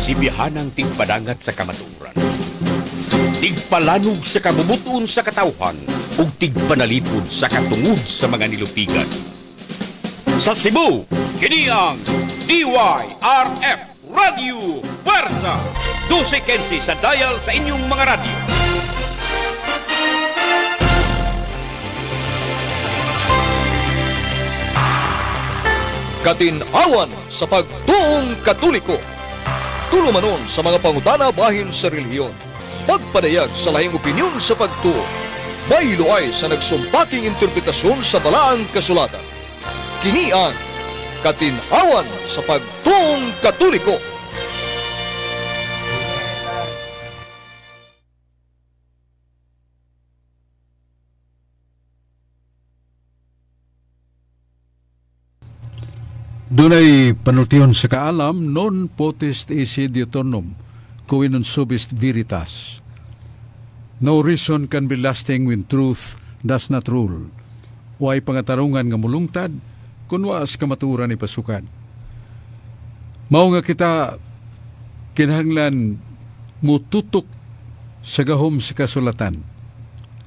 Sibihanang tigpadangat sa kamatuoran, tigpalanog sa kabubut-on sa katawhan ug tigpanalipod sa katungod sa mga nilupigan. Sa Cebu, kini ang DYRF Radio Puwersa. 12:15 sa dial sa inyong mga radyo. Katinawan sa pagtuong Katoliko. Tulumanon sa mga pangutana bahin sa relihiyon. Pagpadayag sa lahing opinyon sa pagtuo. Baylo ay sa nagsumpaking interpretasyon sa balaang kasulatan. Kini ang Katinawan sa pagtuong Katoliko. Dunay panultihon sa kaalam, non potest esse diuturnom, qui non subist veritas. No reason can be lasting when truth does not rule. Way pangatarungan nga mulungtad, kun wa sa kamatuoran ipasukad. Mao nga kita kinahanglan mututok sa gahom sa kasulatan.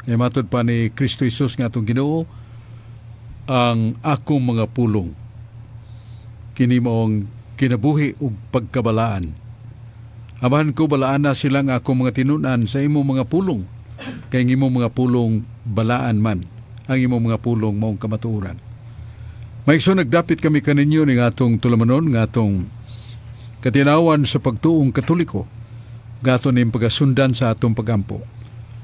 Kay matod pa ni Kristo Hesus nga atong Ginoo, ang akong mga pulong kini mao ang kinabuhi ug pagkabalaan. Amahan ko, balaan na silang akong mga tinun-an sa imong mga pulong, kay ang imong mga pulong balaan man, ang imong mga pulong maong kamatuoran. Maigso, nagdapit kami kaninyo ning atong tulamanon, nga atong katinawan sa pagtuong Katoliko, gato ning pagasundan sa atong pagampo.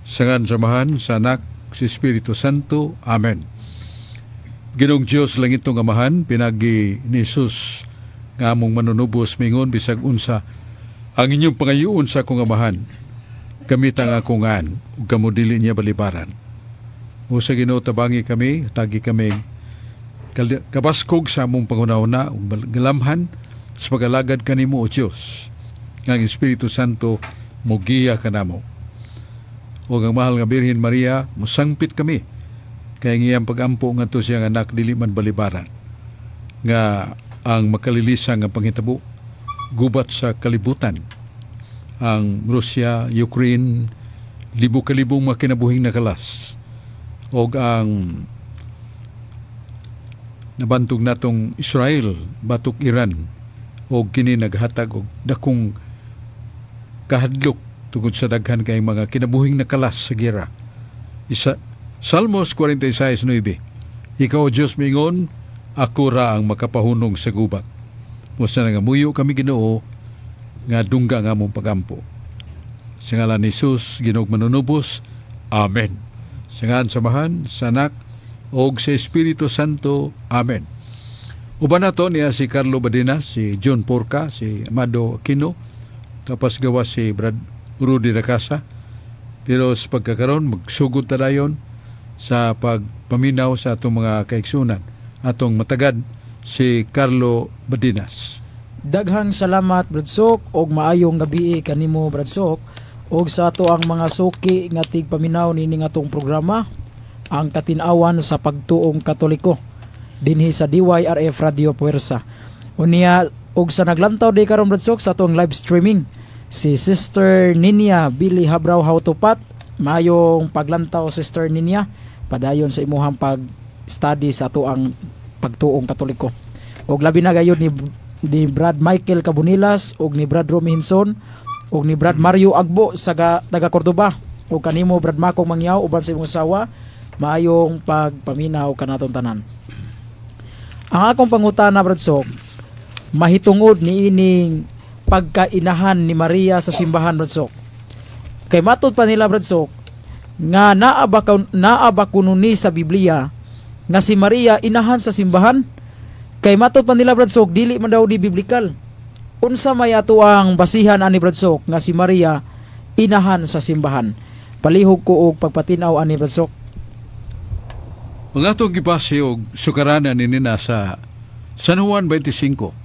Sa ngalan sa Amahan, sa Anak, sa Espiritu Santo. Amen. Ginoong Diyos, langitong Amahan, pinagi ni Jesus nga among manunubos, mingon, bisag unsa ang inyong pangayuon sa akong Amahan, gamit ang akong ngan, ug kamo dili niya balibaran. O sa Ginoo, tabangi kami, tagi kami kabaskog sa among panghuna-huna ug galamhan sa pagalagad kanimo, o Dios, nga ang Espiritu Santo mogiya kanamo. O ang mahal nga Birhen Maria, musangpit kami kay ang iyang pagampo ngadto siyang anak dili man balibaran, nga ang makalilisa nga panghitabo gubat sa kalibutan, ang Russia, Ukraine, libo-kalibong mga kinabuhing nakalas, og ang nabantog natong Israel batok Iran, og kini naghatag og dakong kahadlok tungod sa daghan kay mga kinabuhing nakalas sa gira. Isa Salmos 46:9, Ikaw, O Diyos, mingon, ako ra ang makapahunong sa gubat. Musa nga muyo kami, Ginoo, nga dungga nga among pagampo. Sa ngalan ni Jesus, Ginoong manunubos. Amen. Sa ngalan sa Amahan, sa Anak, og sa Espiritu Santo. Amen. Uban nato niya si Carlo Badinas, si John Porca, si Amado Aquino, tapos gawa si Brad Rudy Racasa. Pero sa pagkakaroon, magsugod ta dayon sa pagpaminaw sa atong mga kaigsunan. Atong matagad si Carlo Badinas. Daghang salamat, Brad Sok, og maayong gabi kanimo, Brad Sok, og sa ato ang mga suki nga tigpaminaw nining atong programa, ang Katinawan sa Pagtuong Katoliko, dinhi sa DYRF Radio Puwersa. Unya og sa naglantaw di karon, Brad Sok, sa atong live streaming, si Sister Ninya Billy Habraw Hautupat. Maayong paglantaw, Sister Ninya. Padayon sa imuhang pag-study sa ato ang pagtuong Katoliko. Og labi na gayud ni Brad Michael Cabunilas og ni Brad Romy Hinson og ni Brad Mario Agbo sa taga Cordoba og kanimo, Brad Makong Mangyaw, uban sa imong asawa, maayong pagpaminaw kanatong tanan. Ang akong pangutana, Brad Sok, mahitungod ni ining pagkainahan ni Maria sa simbahan, Brad Sok. Kay matud pa nila, Brad Sok, nga naa ba kuno ni sa Biblia nga si Maria inahan sa simbahan? Kay matud pa nila, Brad Sok, dili man daw di biblical. Unsa may ato ang basihan ani, Brad Sok, nga si Maria inahan sa simbahan? Palihog ko og pagpatinaw ani, Brad Sok. Mga atong gibase og sukaranan ni nina sa San Juan 25.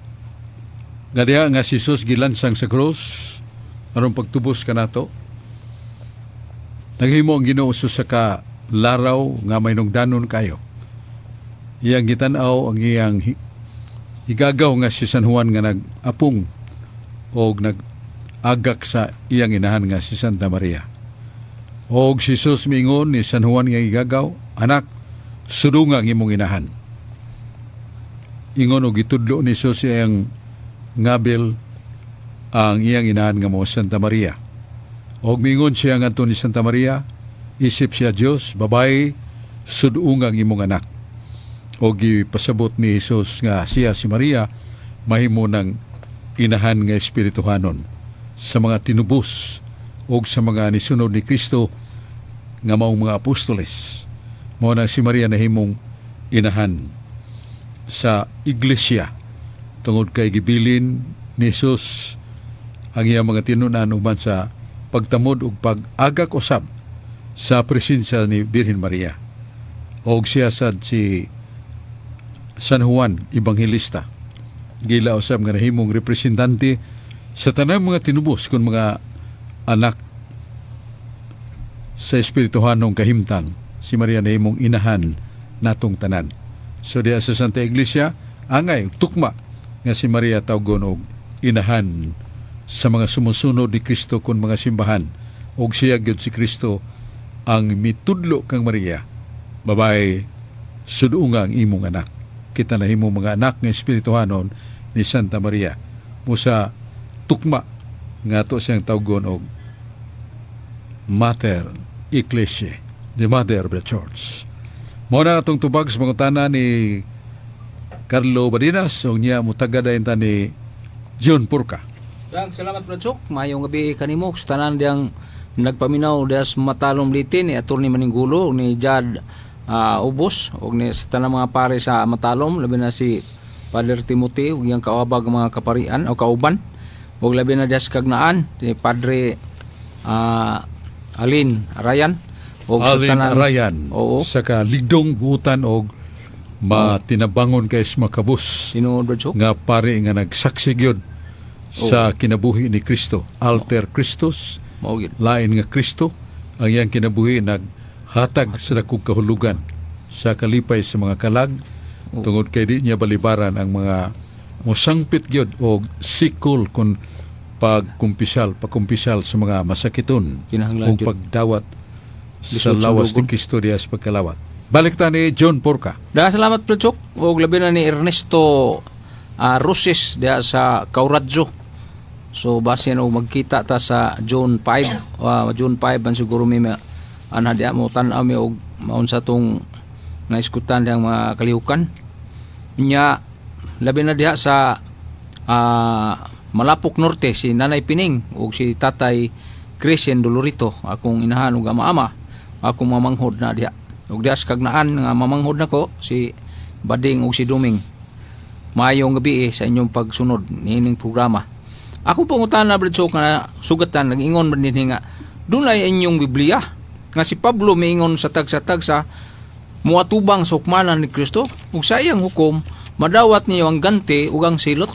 Nga diha nga si Jesus gilansang sa krus aron pagtubos kanato. Naghimo ang Ginoo sa ka laraw nga may nungdanon kayo. Iyang gitan-aw ang iyang higagaw nga si San Juan nga nag-apong og nag Agak sa iyang inahan nga si Santa Maria. Og si Jesus miingon ni San Juan nga igagaw, "Anak, sudunga ang imong inahan." Ingon og gitudlo ni Jesus iyang ngabil ang iyang inahan nga mo Santa Maria. Og miingon siya ngadto ni Santa Maria, isip siya Dios, "Babae, sudunga ang imong anak." Og gipasabot ni Jesus nga siya si Maria mahimo ng inahan nga espirituhanon sa mga tinubos og sa mga nisunod ni Kristo nga maong mga apostoles. Mao na si Maria nahimong inahan sa iglesia tungod kay gibilin ni Jesus ang iyang mga tinunan uban sa pagtamod ug pag-agak usab sa presensya ni Birhen Maria. Og siya sad si San Juan Evangelista, gila usab nga nahimong representante sa tanang mga tinubos kun mga anak sa espirituhanong kahimtang. Si Maria nahimong inahan natong tanan. So diha sa Santa Iglesia, angay tukma nga si Maria tawgon og inahan sa mga sumusunod ni Kristo kun mga simbahan, og siya gyud si Kristo ang mitudlo kang Maria, "Babae, sudunga ang imong anak." Kita nahimo mga anak nga espirituhanon ni Santa Maria. Musa tukma nga ato siyang tawgon og Mater Ecclesiae, the Mother of the Church. Mao na atong tubag sa pangutana ni Carlo Badinas ug niya mutagad ta ni John Purka. Dang salamat, Brad Sok. Maayong gabi kanimo sa tanan diyang nagpaminaw diha sa Matalom Leyte, ni Attorney Maninggulo, ni Jad Ubos ug ni sa tanang mga pare sa Matalom, labi na si Father Timothy ug iyang kaabag mga kaparian o kauban, ug labi na diha sa Kagnaan ni Padre Alin Arayan ug sa Alin tanan. Arayan. Oo. Sa kaligdong buutan og matinabangon kay makabus Sino, Brad Sok? Nga pare nga nagsaksi gyud sa kinabuhi ni Kristo. Alter Christus, Mao gyud. Lain nga Kristo, ang iyang kinabuhi naghatag sa dakong kahulugan sa kalipay sa mga kalag tungod kay di niya balibaran ang mga mosangpit gyud og sikol kon pagkumpisal, pagkumpisal sa mga masakiton Kinahanglan ug gyud. Pagdawat sa Lisod lawas ni sundugon. Kristo diha sa pagkalawat. Balik ta ni John Porca. Da salamat, Brad Sok, ug labi na ni Ernesto Roses diha sa Cauradjo. So basin og magkita ta sa June 5, June 5 man siguro mi anha diha mo tan-aw mi og maunsa tong naiskutan diyang mga kalihukan. Nya labi na diha sa Malapok Norte, si Nanay Pining ug si Tatay Christian Dolorito, akong inahan ug ama-ama, akong mamanghod na diha. Ug diha sa Kagnaan nga mamanghod nako, si Bading ug si Duming. Maayong gabi sa inyong pagsunod niining programa. Ako pangutana, Brad Sok, nga sugatan nag-ingon man dinhi nga dunay inyong Biblia nga si Pablo miingon sa tagsa-tagsa muatubang sa hukmanan ni Kristo ug sa iyang hukom madawat niyo ang ganti ug ang silot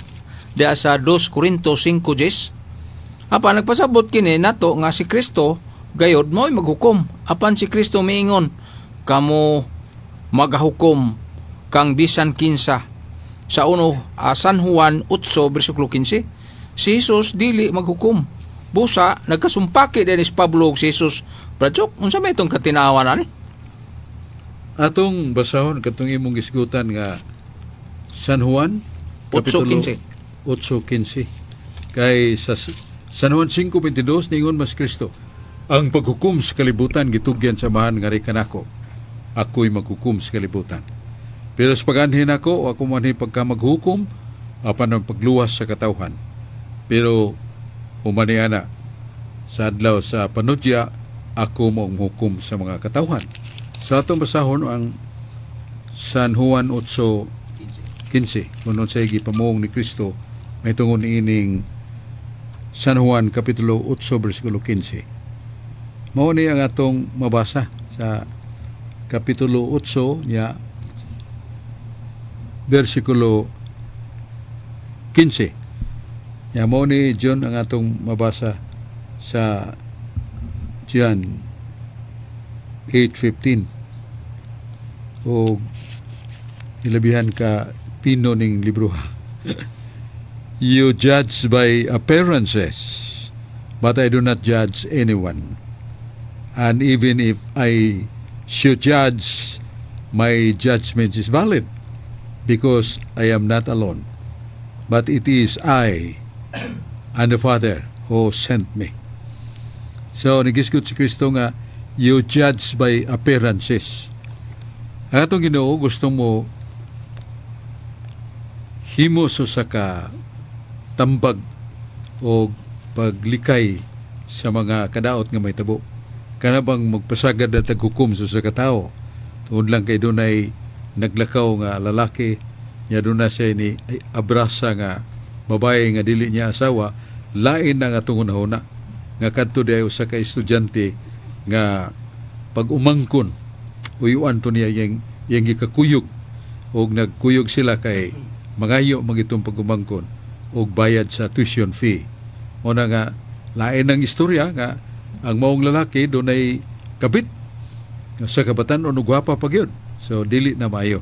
diha sa 2 Corinto 5:10. Apan nagpasabot kini nato nga si Kristo gayod mo'y maghukom. Apan si Kristo miingon, "Kamo magahukom kang bisan kinsa," sa uno San Juan 8 bersikulo 15. Si Jesus dili maghukom. Busa nagkasumpaki din si Pablo ug si Jesus. Brad Sok, unsa may itong katinawan ani? Atong basahon katong imong gisgutan nga San Juan 8:15. 8:15. Kay sa San Juan 5:22 ningon mas Kristo, "Ang paghukom sa kalibutan gitugyan sa Amahan ngari kanako. Ako'y maghukom sa kalibutan. Pero sa paganhi nako, ako man pagka maghukom apan ang pagluwas sa katawhan. Pero humani ana sa adlaw sa panudya, ako mo hukom sa mga katawhan." Sa atong basahon ang San Juan 8:15 kung sa gipamuong ni Kristo may tungod niining San Juan Kapitulo 8 bersikulo 15. Mao ni ang atong mabasa sa Kapitulo 8 niya, bersikulo 15. Ya mao ni John ang atong mabasa sa John 8:15 o ilabihan ka pino ning libro. "You judge by appearances." But I do not judge anyone. And even if I should judge, my judgment is valid because I am not alone. But it is I and the Father who sent me. So, nigisgot si Kristo nga, you judge by appearances. Ang atong Ginoo, gusto mo himo so sa ka tambag o paglikay sa mga kadaot nga mahitabo. Kana bang magpasagad na taghukom sa katao. Tungod lang kay dunay naglakaw nga lalaki, nya doon na siya ni ay, abrasa nga babae nga dili niya asawa, lain na nga atong hunahuna nga kadto diay usa ka estudyante nga pag umangkon uyuan to niya iyang iyang gikakuyog og nagkuyog sila kay mangayo magitong pag-umangkon og bayad sa tuition fee. Mao na nga lain ang istorya nga ang maong lalaki dunay kabit sa kabatan-on og gwapa pa gyud. So dili na maayo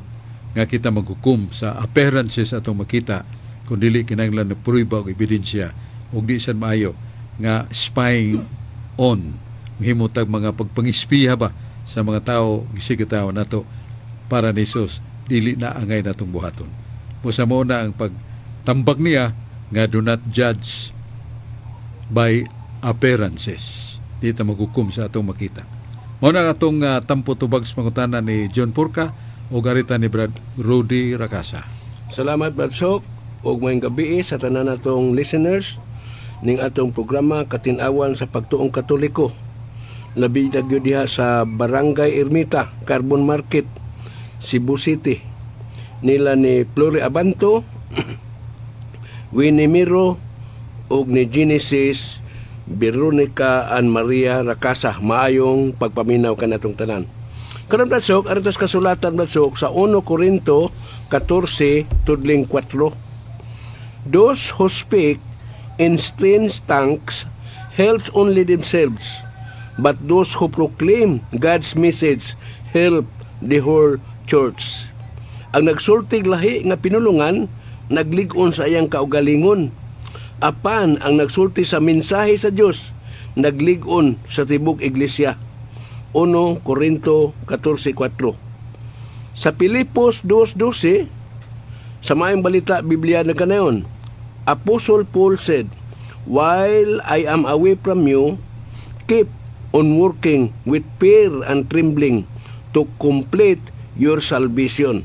nga kita maghukom sa appearances atong makita kung dili kinahanglan ng prueba o ebidensya, ug di sad maayo nga spying on, himo tag mga pagpangispiya ba sa mga tao gisigataw nato. Para ni Jesus, dili na angay natong buhaton. Busa mo na ang pagtambag niya nga do not judge by appearances. Di ta maghukom sa atong makita. Mao na ang atong tampo tubag sa pangutana ni John Porca o garita ni Brad Rudy Rakasa. Salamat, Brad Sok, ug maayong gabii sa tanan natong listeners ning atong programa Katin-awan sa Pagtuong Katoliko. Labi na gyud diha sa Barangay Ermita, Carbon Market, Cebu City. Nila ni Flori Abanto, Winnie Miro ug ni Genesis Veronica and Maria Rakasa. Maayong pagpaminaw kanatong tanan. Karon, Brad Sok, artas kasulatan, Brad Sok, sa 1 Korinto 14 tudling 4. Those who speak in strange tongues helps only themselves, but those who proclaim God's message help the whole church. Ang nagsultig lahi nga pinulungan naglig-on sa iyang kaugalingon. Apan ang nagsulti sa mensahe sa Dios naglig-on sa tibok iglesia. 1 Korinto 14:4. Sa Pilipos 2:12, sa Maayong Balita Biblia na kanayon, Apostle Paul said, "While I am away from you, keep on working with fear and trembling to complete your salvation."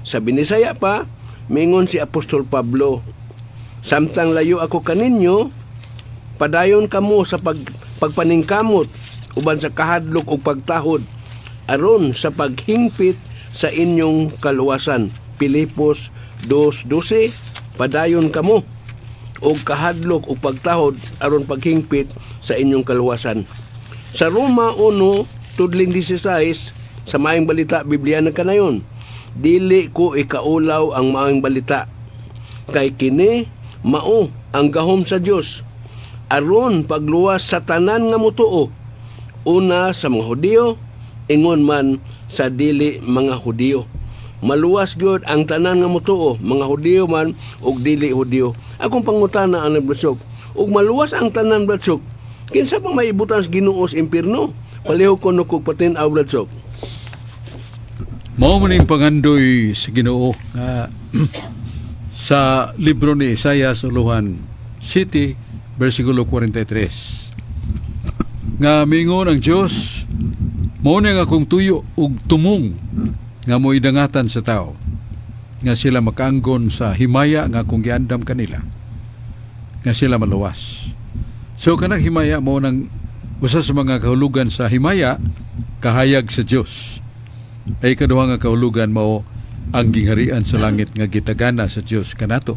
Sa Binisaya pa, mingon si Apostol Pablo, "Samtang layo ako kaninyo, padayon kamo sa pagpaningkamot uban sa kahadlok ug pagtahod aron sa paghingpit sa inyong kaluwasan." Pilipos 2:12, padayon kamo og kahadlok ug pagtahod aron paghingpit sa inyong kaluwasan. Sa Roma 1 tudling 16, sa Maayong Balita Biblia na kanayon, "Dili ko ikaulaw ang Maayong Balita kay kini mao ang gahom sa Dios aron pagluwas sa tanan nga motuo, una sa mga Hudiyo, ingon man sa dili mga Hudiyo." Maluwas gyud ang tanan nga motuo, mga Hudiyo man ug dili Hudiyo. Akong pangutana ana, Brad Sok, ug maluwas ang tanan, Brad Sok, kinsa pa maibutan sa Ginoo sa impierno? Palihog kuno kog patin-aw, Brad Sok. Mao man ning pangandoy sa Ginoo nga sa libro ni Isaias uluhan 7 versikulo 43 nga mingon ang Dios, "Mao ni ang akong tuyo ug tumong nga moidangatan sa tao nga sila makaanggon sa himaya nga akong giandam kanila nga sila maluwas." So kanang himaya, mao nang usa sa mga kahulugan sa himaya, kahayag sa Dios. Ay kaduha nga kahulugan, mao ang gingharian sa langit nga gitagana sa Dios kanato.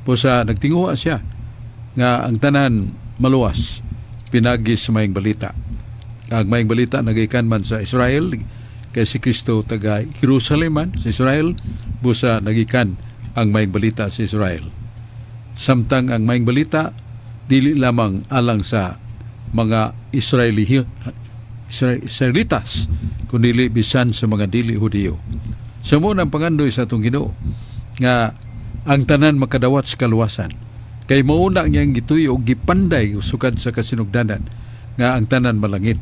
Busa nagtinguha siya nga ang tanan maluwas pinagi sa Maayong Balita. Ang Maayong Balita nagikan man sa Israel kay si Kristo taga Jerusalem man sa Israel, busa nagikan ang Maayong Balita sa Israel. Samtang ang Maayong Balita dili lamang alang sa mga Israelitas kundi bisan sa mga dili Hudiyo. Sa mao nang pangandoy sa atong Ginoo nga ang tanan makadawat sa kaluwasan. Kay mao na ang iyang gituyo og gipanday sukad sa kasinugdanan nga ang tanan malangit.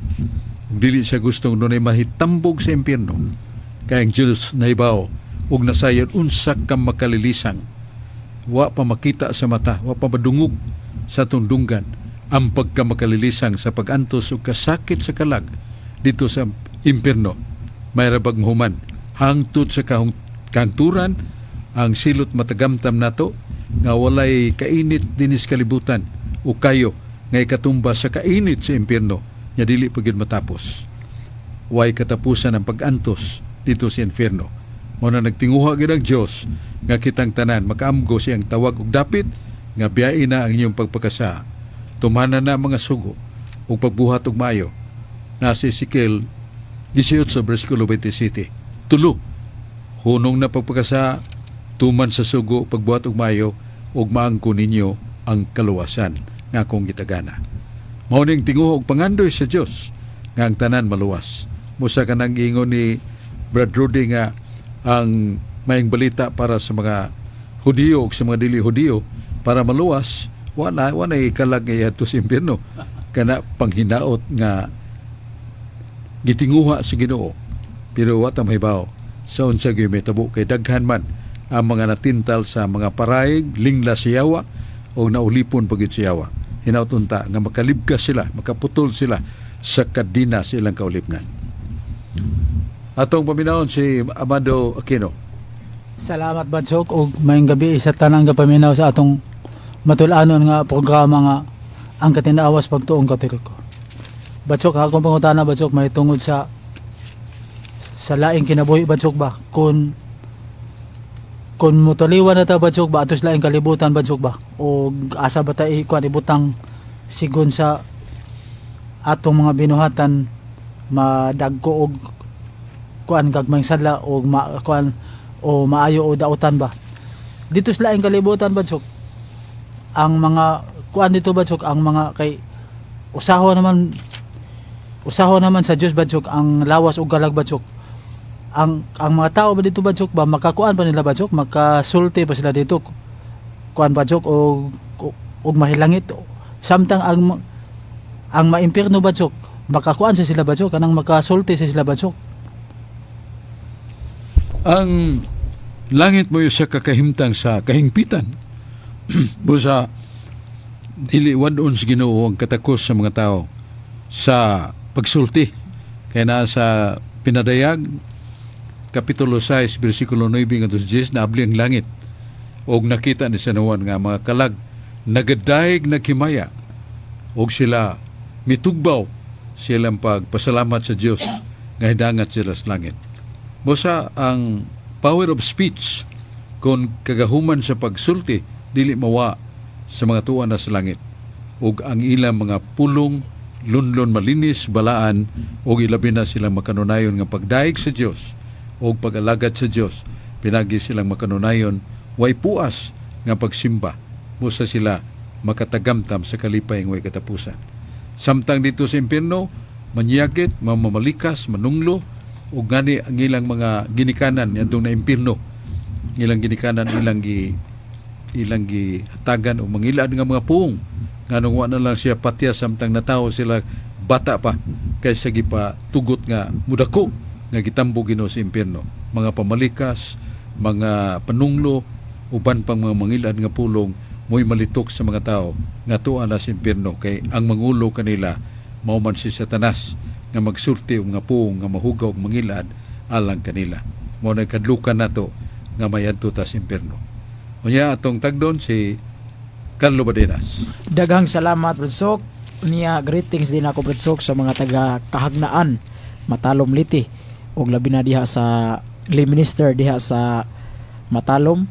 Ug dili siya gustong dunay mahitambog sa impyerno. Kay ang Diyos nahibaw ug nasayod unsa ka makalilisang, wa pa makita sa mata, wa pa madungog sa atong dunggan ang pagkamakalilisan sa pag-antos ug kasakit sa kalag dito sa impyerno. May rabag mahuman hangtod sa kahong kahangturan ang silot matagamtam nato nga walay kainit dinis kalibutan o kayo nga ikatumba sa kainit sa impyerno nga dili pa gyud matapos. Way katapusan ang pag-antos dito sa impyerno. Mao na nagtinguha gyud ang Dios nga kitang tanan makaamgo siyang tawag ug dapit nga biyain na ang inyong pagpakasa. Tumanan na ang mga sugo ug pagbuhat og maayo. Nasa Ezekiel 18 versikulo 27. Tulo, hunong na pagpakasa, tuman sa sugo, pagbuhat og maayo ug maangko ninyo ang kaluwasan nga akong gitagana. Mao ning tinguha og pangandoy sa Dios nga ang tanan maluwas. Musa kanang giingon ni Brad Rudy nga ang maayong balita para sa mga Hudiyo ug sa mga dili Hudiyo para maluwas, wa na ikalag nga iadto sa impyerno kana panghinaot nga gitinguha sa Ginoo, pero wa ta mahibaw sa unsa gyud mahitabo kay daghan man ang mga natintal sa mga paraig lingla sa yawa o naulipon pa gyud sa yawa. Hinaut unta nga makalibkas sila, makaputol sila sa kadina sa ilang kaulipnan. Atong paminawon si Amado Aquino. Salamat, Badsok, ug maayong gabi sa tanang gapaminaw sa atong matul-anon nga programa nga Ang Katinawas Pagtuong Katoliko. Badsok, ang akong pangutana, Badsok, may tungod sa laing kinabuhi, Badsok ba, kung mutaliwan na ta, Badsok ba, atos laing kalibutan, Badsok ba, og asa ba ta ikuan ibutang sigon sa atong mga binuhatan, madagko og kuan gagmayng sala og ma, kuan o maayo o dautan ba dito sa laing kalibutan, Badsok? Ang mga kuan dito, Badsok, ang mga kay usaho naman sa Dios, Badsok, ang lawas ug kalag, Badsok. Ang mga tao ba dito, Badsok ba, makakuan pa nila, Badsok, makasulti pa sila dito kuan, Badsok, og mahilangit, samtang ang maimpirno, Badsok, makakuan sa sila, Badsok, kanang makasulti sa sila, Badsok? Ang langit mo sa kakahimtang sa kahingpitan. Busa dili wad-on sa Ginoo ang katakos sa mga tao sa pagsulti. Kaya naa sa Pinadayag kapitulo 6 bersikulo 9 ngadto sa 10, naabli ang langit og nakita ni San Juan nga mga kalag nagadayeg, naghimaya og sila mitugbaw silang pagpasalamat sa Dios nga hidangat sila sa langit. Busa ang power of speech kung kagahuman sa pagsulti dili mawa sa mga tuwa na sa langit ug ang ilang mga pulong lunlon, malinis, balaan ug ilabi na silang makanunayon nga pagdayeg sa Dios ug pag-alagad sa Dios pinagi silang makanunayon way puas nga pagsimba. Busa sila makatagamtam sa kalipay ng way katapusan, samtang dito sa impyerno manyakit, mamamalikas, manunglo ug gani ang ilang mga ginikanan niadtong na impyerno, ilang ginikanan ilang gihatagan og mangilad nga mga puong nganong wa na lang siya patya samtang natawo sila bata pa kaysa gipa tugot nga mudako nga gitambog Ginoo sa impyerno, mga pamalikas, mga panunglo, uban pang mga mangilad nga pulong mo'y malitok sa mga tao nga tuwa na sa impyerno, kay ang mangulo kanila mao man si Satanas nga magsulti og mga puong nga mahugaw og mangilad alang kanila. Mao na kadlukan nato nga mayadto ta sa impyerno. Unya atong tagdon si Carlo Badenas. Daghang salamat, Brad Sok. Niya greetings din ako, Brad Sok, sa mga taga Kahagnaan, Matalom, Leyte ug labi na diha sa lay minister diha sa Matalom,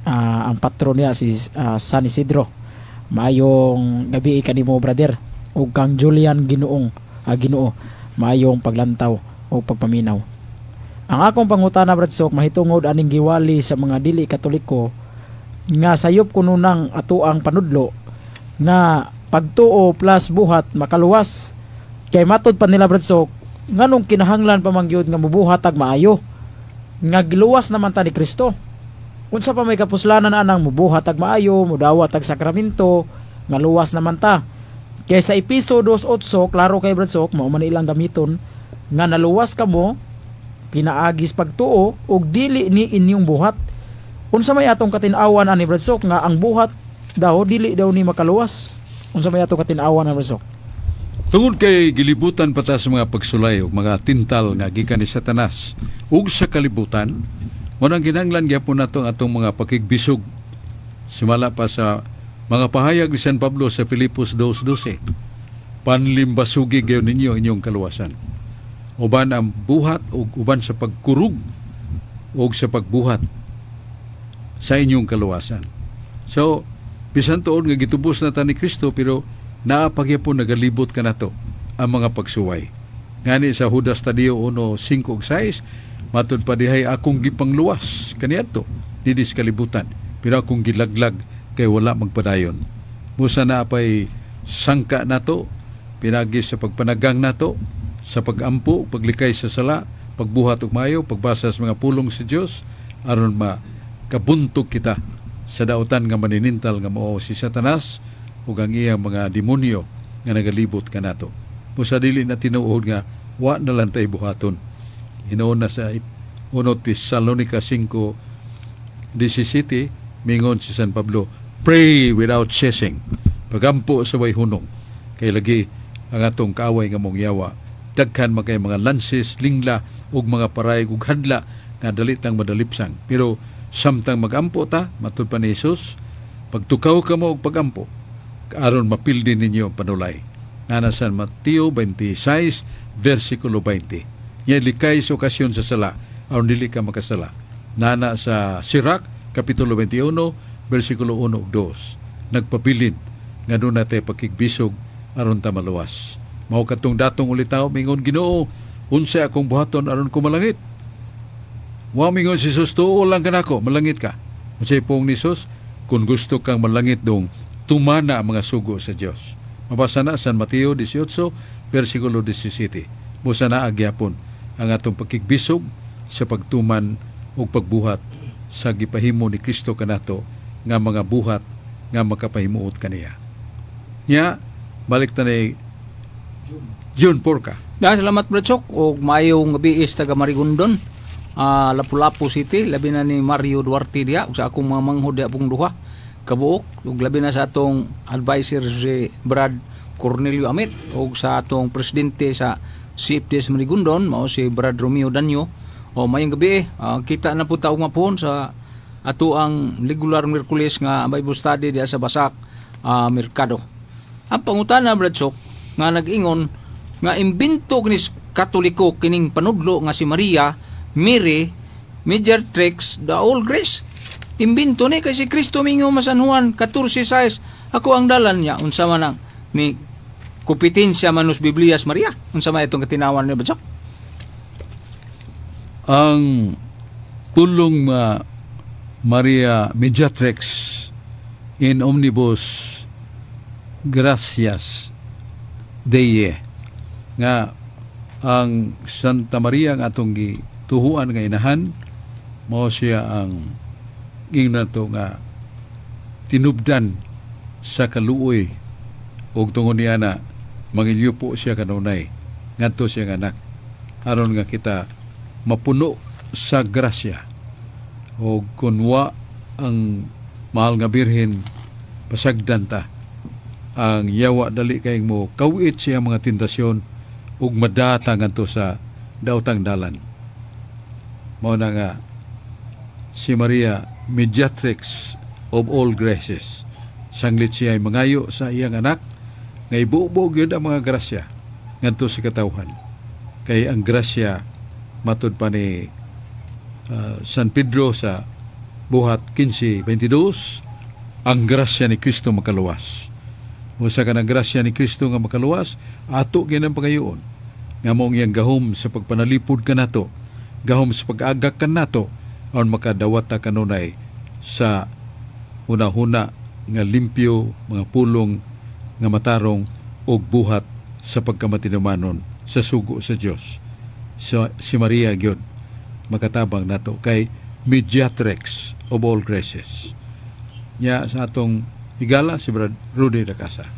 ang patron niya si San Isidro. Maayong gabi kanimo, brother, ug kang Julian Ginoong Ginoo. Maayong paglantaw o pagpaminaw. Ang akong pangutana, Brad Sok, mahitungod aning giwali sa mga dili Katoliko nga sayop kuno nang ato ang panudlo nga pagtuo plus buhat makaluwas. Kay matod pa nila, Brad Sok, nganong kinahanglan pa man gyud nga mubuhat ag maayo nga giluwas naman ta ni Kristo? Unsa pa may kapuslanan anang mubuhat tag maayo, mudawat tag sakramento, nga luwas naman ta? Kay sa Episo 2:8, klaro kay Brad Sok, mao man ilang gamiton nga naluwas kamo pinaagis pagtuo ug dili ni inyong buhat. Unsa may atong katin-awan ani, Brad Sok, nga ang buhat daw dili daw ni makaluwas? Unsa may atong katin-awan ani, Brad Sok? Tungod kay gilibutan pa ta sa mga pagsulay ug mga tintal nga gikan ni Satanas ug sa kalibutan, mao nang kinahanglan gyapon nato ang atong mga pakigbisog. Sumala pa sa mga pahayag ni San Pablo sa Filipos 2:12. Panlimbasugi gayon ninyo inyong kaluwasan. Uban ang buhat ug uban sa pagkurug ug sa pagbuhat sa inyong kaluwasan. So, bisan tuod nga gitubos na ta ni Kristo, pero naa pa gyapon nagalibot kanato ang mga pagsuway. Ngani sa Judas Tadeo 1:5 ug 6, matud pa dihay, "Akong gipangluwas kaniadto dinhi sa kalibutan, pero akong gilaglag kay wala magpadayon." Busa naa pay sangka nato pinagi sa pagpanagang nato, sa pagampo, paglikay sa sala, pagbuhat og maayo, pagbasa sa mga pulong sa Dios aron makabuntog kita sa dautan nga maninintal nga mao si Satanas ug ang iyang mga demonyo nga nagalibot kanato. Busa dili na tinuod nga wa na lang tay buhaton. Hinuon na sa 1 Tesalonica 5:17, mingon si San Pablo, "Pray without ceasing." Pagampo sa way hunong. Kay lagi ang atong kaaway nga maong yawa, daghan man kay mga lances, lingla ug mga parayg ug hadla nga dali tang madalipsang. Pero samtang magampo ta, matud pa ni Jesus, "Pagtukaw kamo og pagampo aron mapildi ninyo ang panulay." Nana sa Mateo 26 versikulo 20. Nya likay sa okasyon sa sala aron dili ka makasala. Nana sa Sirach kapitulo 21 versikulo 1 ug 2. Nagpabilin nga duna tay pakigbisog aron ta maluwas. Mao katong datong ulitawo mingon, "Ginoo, unsay akong buhaton aron ko malangit?" Wa mingon si Jesus, "Tuo lang kanako, malangit ka." Unsay pong ni Jesus? "Kung gusto kang malangit dong, tumana ang mga sugo sa Dios." Mabasa na San Mateo 18, versikulo 17. Busa naa gyapon ang atong pakigbisog sa pagtuman ug pagbuhat sa gipahimo ni Kristo kanato nga mga buhat nga makapahimuot kaniya. Nya, balik ta ni June Porca. Da, salamat, Brad Sok, og maayong gabi sa taga Marigondon. Lapu-Lapu City, labi na ni Mario Duarte diha ug sa akong mga manghod diha pong duha kabuok, ug labi na sa atong advisor si Brad Cornelio Amit ug sa atong presidente sa CFDS Marigondon mao si Brad Romeo Danyo. O maayong gabi, kita na po ta ugma pohon sa ato ang regular Miyerkules nga Bible study diha sa Basak Merkado. Ang pangutana, Brad Sok, nga nag-ingon nga imbento ni Katoliko kining panudlo nga si Maria, Mary, Mediatrix the All Grace. Imbento ni kay si Kristo mingon sa San Juan 14:6, "Ako ang dalan." Niya unsa man ang ni kompetensya manus Biblias Maria? Unsa man itong katinawan ni Brad Sok? Ang pulong Maria Mediatrix in omnibus gratias Dei, nga ang Santa Maria nga atong gituhuan nga inahan, mao siya ang ingnan to nga tinubdan sa kaluoy, ug tungod niya na mangilyupo siya kanunay ngadto siyang anak aron nga kita mapuno sa grasya. O kun wa ang mahal nga Birhen, pasagdan ta. Ang yawa dali kay mo kawit siya mga tentasyon ug madata ngadto sa daotang dalan. Mao na nga si Maria, Mediatrix of all graces, sanglit siya ay mangayo sa iyang anak nga ibubo gyud ang mga grasya ngadto sa katawhan, kay ang grasya, matud pa ni San Pedro sa Buhat 15:22, ang grasya ni Kristo makaluwas. Usa ka ng grasya ni Kristo nga makaluwas, ato ginang pangayoon nga mao iyang gahom sa pagpanalipod kanato, gahom sa pag-agak kanato aron makadawat ta kanunay sa hunahuna nga limpyo, mga pulong nga matarong ug buhat sa pagkamatinumanon sa sugo sa Dios. So, si Maria gyud makatabang nato kay Mediatrix of all graces. Ya sa atong higala si Brad Rudy Lacasa.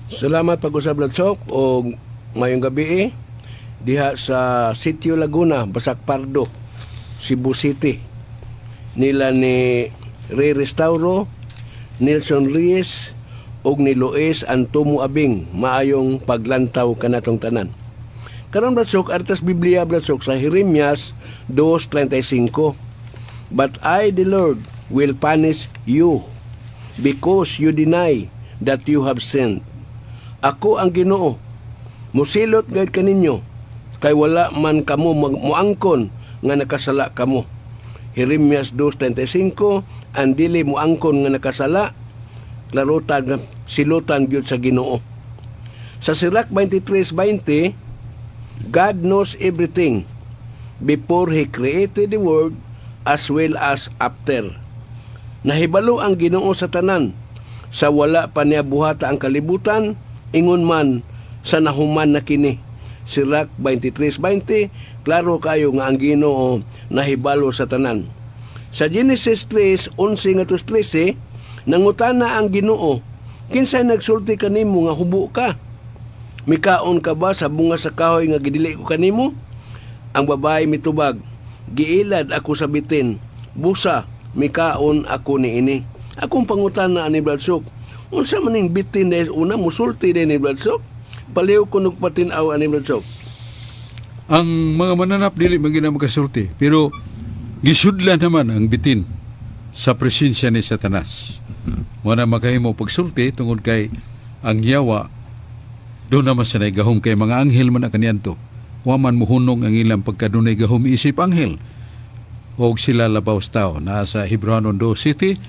Salamat pag-usab, Ladsok, og mayong gabi diha sa Sitio Laguna, Basak Pardo, Cebu City. Nila ni Ray Restauro, Nelson Reyes ug ni Luis Antomo Abing, maayong paglantaw kanatong tanan. Karon, Bradsok, artas Biblia, Bradsok, sa Jeremias 2:35. "But I, the Lord, will punish you because you deny that you have sinned." Ako ang Ginoo. Musilot gayud kaninyo kay wala man kamo muangkon nga nakasala kamo. Jeremias 2:35, ang dili muangkon nga nakasala, klarutan silutan gyud sa Ginoo. Sa Sirach 23:20, "God knows everything before He created the world as well as after." Nahibalo ang Ginoo sa tanan sa wala pa niya buhata ang kalibutan, ingon man sa nahuman na kini. Sirach 23:20, klaro kayo nga ang Ginoo nahibalo sa tanan. Sa Genesis 3:11 ngadto 13, nangutana ang Ginoo, "Kinsay nagsulti kanimo nga hubo ka? Mikaon ka ba sa bunga sa kahoy nga gidili ko kanimo?" Ang babae mitubag, "Giilad ako sa bitin, busa mikaon ako niini." Akong pangutana ani, Bradsok, unsa man ning bitin dahil una musulti din ni Bradsok? Paliw ko nagpatin-aw ani, Bradsok. Ang mga mananap dili man gina makasulti, pero gisudlan naman ang bitin sa presensya ni Satanas. Mo na makahimo pagsulti tungod kay ang yawa do naman sa gahom kay mga anghel man ang kaniadto. Wa man muhunong ang ilang pagkadunay gahom isip anghel. Og sila labaw sa tao. Naa sa Hebreohanon 2:7,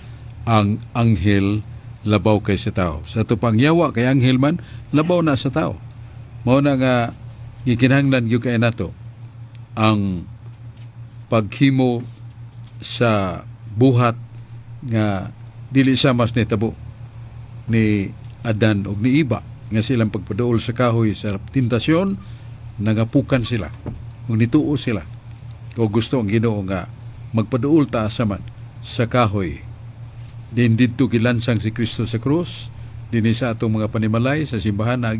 ang anghel labaw kay sa tao. Sa ato pang yawa kay anghel man, labaw na sa tao. Mao na nga gikinahanglan gyud kay nato ang paghimo sa buhat nga dili sa mas nitabo ni Adan ug ni Iba nga silang pagpaduol sa kahoy sa tentasyon, nangapukan sila ug nituo sila. O gusto ang Ginoo nga magpaduol ta asa man sa kahoy din didto gilansang si Kristo sa krus. Dinhi sa atong mga panimalay sa simbahan na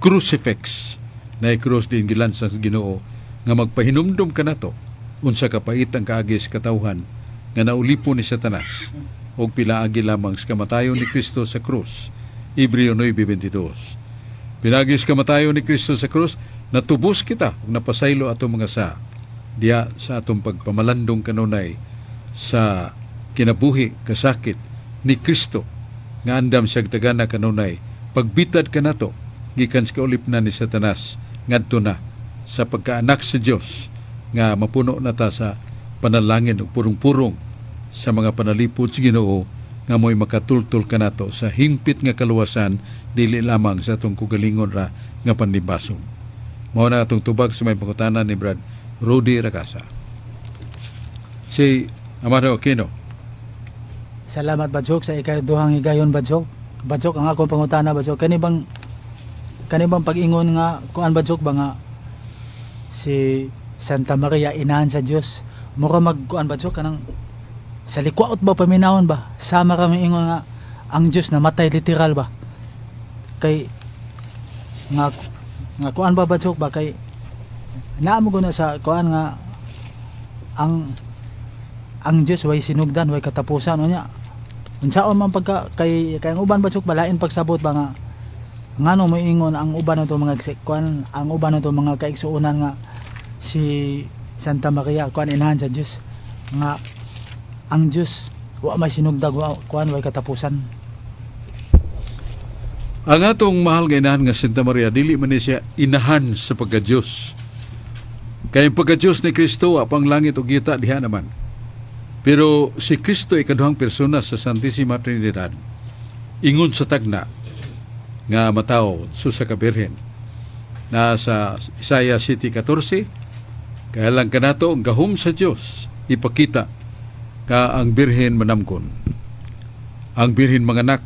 crucifix na krus din gilansang sa Ginoo nga magpahinumdum kanato unsa kapait ang kaagi sa katawhan nga naulipon ni Satanas og pilaagi lamang sa kamatayon ni Kristo sa krus. Hebreo 9:22. Pinaagi sa kamatayon ni Kristo sa krus, natubos kita ug napasaylo atong mga sa diya sa atong pagpamalandong kanunay sa kinabuhi kasakit ni Kristo nga andam siyang tagana kanunay pagbitad kanato gikan sa kaulipnan ni Satanas ngadto na sa pagkaanak sa Dios nga mapuno na ta sa panalangin ug purong-purong sa mga panalipod sa Ginoo nga mo'y makatultol kanato sa hingpit nga kaluwasan, dili lamang sa atong kugalingon ra nga panlimbasong. Mao na atong tubag sa may pangutana ni Brad Rudy Racasa. Si Amado Aquino. Salamat, Badsok, sa ikaduhang higayon, Badsok. Badsok, ang akong pangutana, Badsok, kani bang pag-ingon nga kuan, Badsok, ba nga si Santa Maria inahan sa Dios, mura mag kuan, Badsok, kanang sa likwaot ba paminawon ba, sama kami ingon nga ang Dios namatay literal ba, kay nga nga kuan ba, Badsok, ba kay naa mo guna sa kuan nga ang Dios way sinugdan, way katapusan, unya unsaon man pagka kay kay ang uban, Badsok, balain pagsabot ba nga ngano moingon ang uban nato mga kuan, ang uban nato mga kaigsuonan nga si Santa Maria kuan inahan sa Dios, nga ang Dios wa may sinugdag, wa kuan, way katapusan? Ang atong mahal nga inahan nga Santa Maria, dili man ni siya inahan sa pagka-Diyos. Kay ang pagka-Diyos ni Kristo, wa pang langit ug yuta diha naman. Pero si Kristo ikaduhang persona sa Santissima Trinidad. Ingon sa tagna nga matawo sa kabirhen. Na sa Isaiah 7:14, kaya lang kanato ang gahom sa Dios ipakita nga ang birhen manamkon. Ang birhen manganak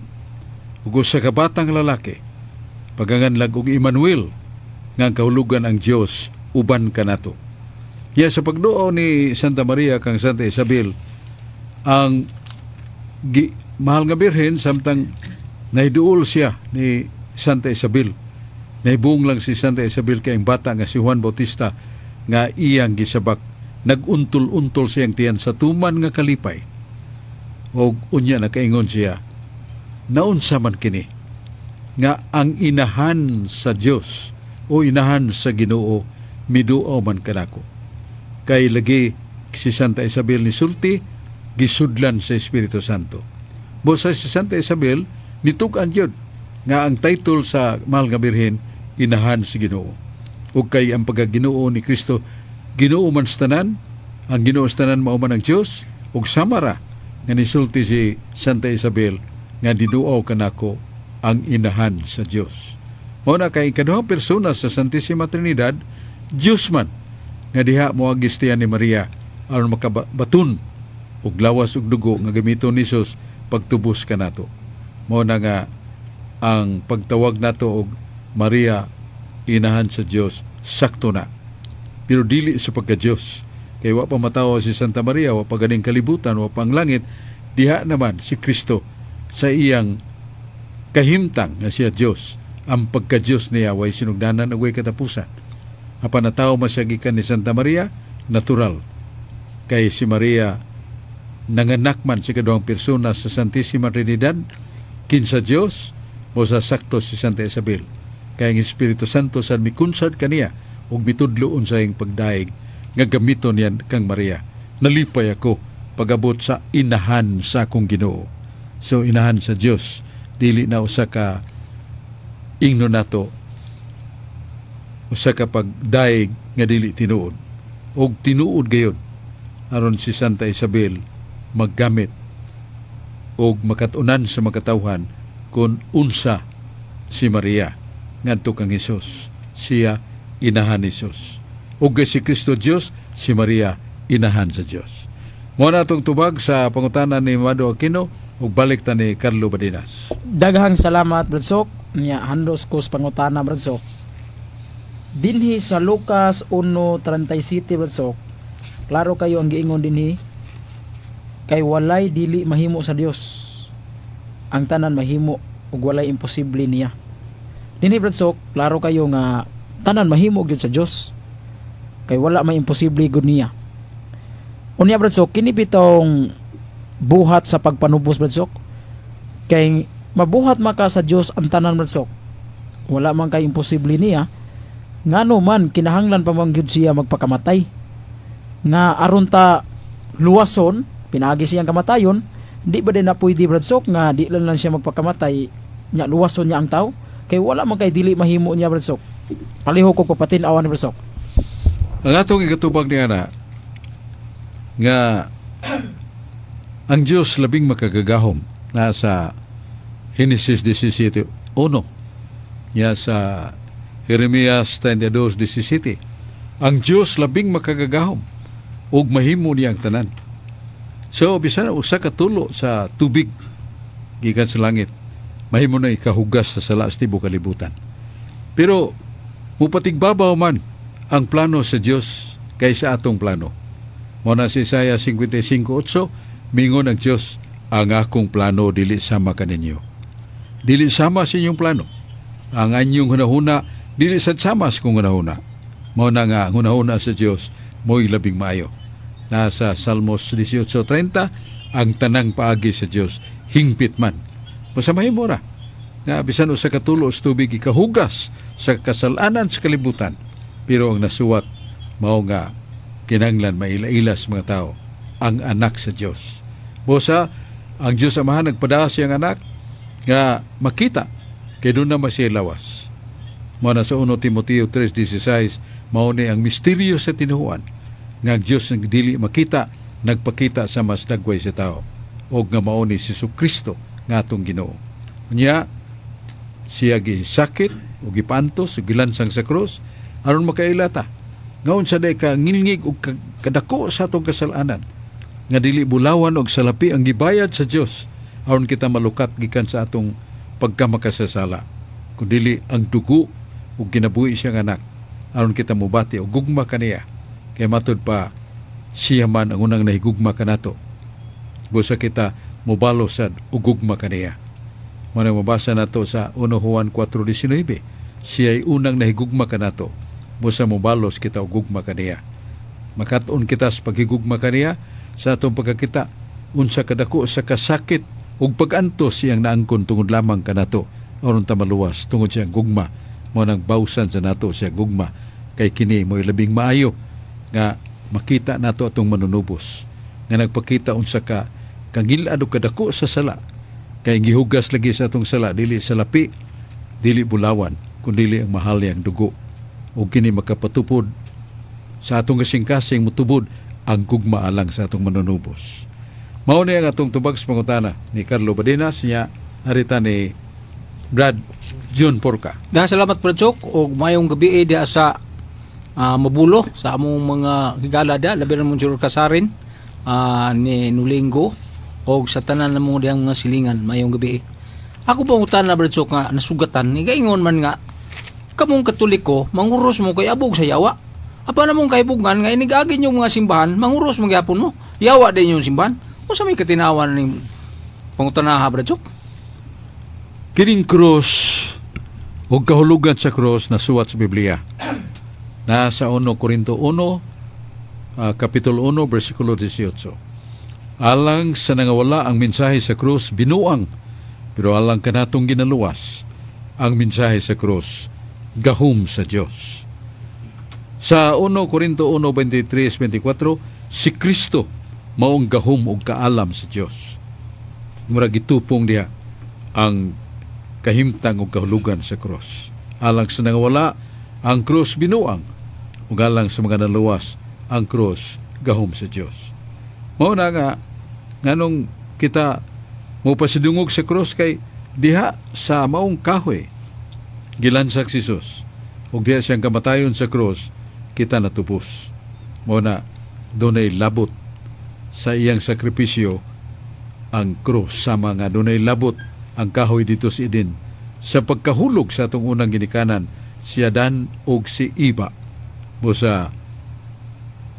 ug usa ka batang lalaki, paganganlag og Emmanuel nga ang kahulugan ang Dios uban kanato. Ya sa pagduaw ni Santa Maria kang Santa Isabel, ang mahal nga Birhen, samtang naiduol siya ni Santa Isabel, naibung lang si Santa Isabel kay ang bata nga si Juan Bautista nga iyang gisabak, naguntol-untol siyang tiyan sa tuman nga kalipay. Og unya nakaingon siya, "Naunsa man kini nga ang inahan sa Dios o inahan sa Ginoo miduaw man kanako?" Kay lagi si Santa Isabel ni sulti gisudlan sa Espiritu Santo. Busa si Santa Isabel nitug-an gyud nga ang title sa mahal nga Birhen, inahan sa Ginoo. Ug kay ang pagkaginoo ni Kristo, Ginoo man sa tanan, ang Ginoo sa tanan mao man ang Dios, ug samara nga nisulti si Santa Isabel nga diduaw kanako ang inahan sa Dios. Mao na kay ikaduhang persona sa Santissima Trinidad, Dios man nga diha moagi sa tiyan ni Maria aron makabaton og lawas ug dugo nga gamiton ni Jesus pagtubos kanato. Mao na nga ang pagtawag nato og Maria inahan sa Dios, sakto na. Pero dili sa pagka-Dios. Kay wa pa matawo si Santa Maria, wa pa ganing kalibutan, wa pa ang langit, diha naman si Kristo sa iyang kahimtang nga siya Dios. Ang pagka-Dios niya way sinugdanan ug way katapusan. Apan natawo man siya gikan ni Santa Maria, natural. Kay si Maria nanganak man sa kaduhang persona sa Santissima Trinidad, kinsa Dios, mo sa sakto si Santa Isabel. Kay ang Espiritu Santo sa mikunsad kaniya ug mitudlo unsa iyang pagdaig nga gamiton niyan kang Maria. "Nalipay ako pagabot sa inahan sa akong Ginoo." So inahan sa Dios, dili na usa ka ingno nato, usa ka pagdaig nga dili tinuod. Og tinuod gayud aron si Santa Isabel maggamit og makat-unan sa makatawhan kung unsa si Maria ngadto kang Hesus. Siya inahan ni Hesus. Ug kay si Kristo Dios, si Maria inahan sa Dios. Mao na atong tubag sa pangutana ni Mado Aquino ug balik ta ni Carlo Badinas. Daghang salamat, Bradsok. Nya handos ko sa pangutana, Bradsok. Dinhi sa Lucas 1:37, Bradsok. Klaro kayo ang giingon dinhi kay walay dili mahimo sa Dios. Ang tanan mahimo ug walay imposible niya. Dinhi, Bradsok, klaro kayo nga tanan mahimo gyud sa Dios. Kay wala may imposible gud niya. Unya, Bradsok, kini bitong buhat sa pagpanubos, Bradsok. Kay mabuhat maka sa Dios ang tanan, Bradsok. Wala man kay imposible niya. Ngano man kinahanglan pa man gyud siya magpakamatay? Nga aron ta luwason, pinaagi siyang kamatayon, di ba din na pwede, Bradsok, nga di lang lang siya magpakamatay nya luwason niya ang tao? Kay wala man kay dili mahimo niya, Bradsok. Palihog ko papatin-awan ni Bradsok. Ang atong ikatubag niya na nga ang Diyos labing makagagahom, nasa Genesis 17:1 ya sa Jeremias 32:17. Ang Diyos labing makagagahom ug mahimo niya ang tanan. So bisan usa ka tulo sa tubig gikan sa langit, mahimo na ikahugas sa sala sa tibuok kalibutan. Pero mupatigbabaw man ang plano sa Dios kaysa atong plano. Mo na si Isaiah 55:8, mingon ang Dios, "Ang akong plano dili sama kaninyo." Dili sama sa inyong plano. Ang anyong hunahuna dili sad sama sa kong hunahuna. Mao na nga ang hunahuna sa Dios mo'y labing maayo. Nasa Salmos 18:30, ang tanang paagi sa Dios hingpit man. Basta mahimo ra nga bisan usa ka tulo sa tubig ikahugas sa kasalanan sa kalibutan. Pero ang nasuwat mao nga kinahanglan maila-ila sa mga tao ang anak sa Dios. Busa ang Dios Amahan nagpadala siyang anak nga makita kay doon na siya lawas. Mao na sa 1 Timoteo 3:16, mao ni ang misteryo sa tinuohan nga ang Dios nga dili makita nagpakita sa mas dagway sa tao og nga mao ni si Kristo nga atong Ginoo. Nya siya gisakit o gipantos o gilansang sa krus aron makaila ta nga unsa day ka ngilngig og kadako sa atong kasalanan nga dili bulawan og salapi ang gibayad sa Dios aron kita malukat gikan sa atong pagkamakasasala, kundili ang dugo ug kinabuhi siyang anak aron kita mobati og gugma kaniya. Kay matud pa siya man ang unang nahigugma kanato. Busa kita mobalo sad og gugma kaniya. Mao mabasa nato sa 1 Juan 4:19. Siya'y unang nahigugma kanato. Busa mobalos kita og gugma kaniya. Makat-on kita sa paghigugma kaniya sa atong pagkakita unsa kadako sa kasakit ug pag-antos siyang naangkon tungod lamang kanato aron ta maluwas tungod siyang gugma. Mao nang bawsan sa nato siya gugma, kay kini mo'y labing maayo nga makita nato atong Manunubos nga nagpakita unsa ka kangilad o kadako sa sala, kay gihugas lagi sa atong sala dili sa lapi, dili bulawan, kundili ang mahal niyang dugo, ug kini makapatupod sa atong kasing-kasing, mutubod ang gugma alang sa atong Manunubos. Mao ni ang atong tubag sa pangutana ni Carlo Badenas niya arita ni Brad June Porca. Daghang salamat, Brad Sok, og mayong gabi diha sa Mabulo sa among mga higala diha, labi na mong Juror Kasarin ni Nulingo og sa tanan namo dihang mga silingan, mayong gabi. Ako pangutana, Brad Sok, nga nasugatan ni gaingon man nga kamong Katoliko manguros mo kay abog sa yawa. Apa namong kaibugan nga inigagi yung mga simbahan, manguros mo gyapon mo. Yawa din yung simbahan. Unsa may katinawan ning pangutanaha, Brad Sok? Kining krus ug kahulugan sa krus nasuwat sa Biblia. Nasa 1 Korinto 1, Kapitulo 1, versikulo 18. Alang sa nangawala, ang mensahe sa krus binuang, pero alang kanatong ginaluwas, ang mensahe sa krus gahum sa Dios. Sa 1 Korinto 1:23-24, si Kristo maong gahum ug kaalam sa Dios. Murag gitupong diha ang kahimtang ug kahulugan sa krus. Alang sa nangawala, ang krus binuang, ug alang sa mga naluwas, ang krus gahom sa Dios. Mao na nga nganong kita mopasidungog sa krus, kay diha sa maong kahoy gilansak si Jesus, ug diha siyang kamatayon sa krus kita natubos. Mao na dunay labot sa iyang sakripisyo ang krus, sama nga dunay labot ang kahoy dito sa Eden sa pagkahulog sa atong unang ginikanan, si Adan ug si Eva. Busa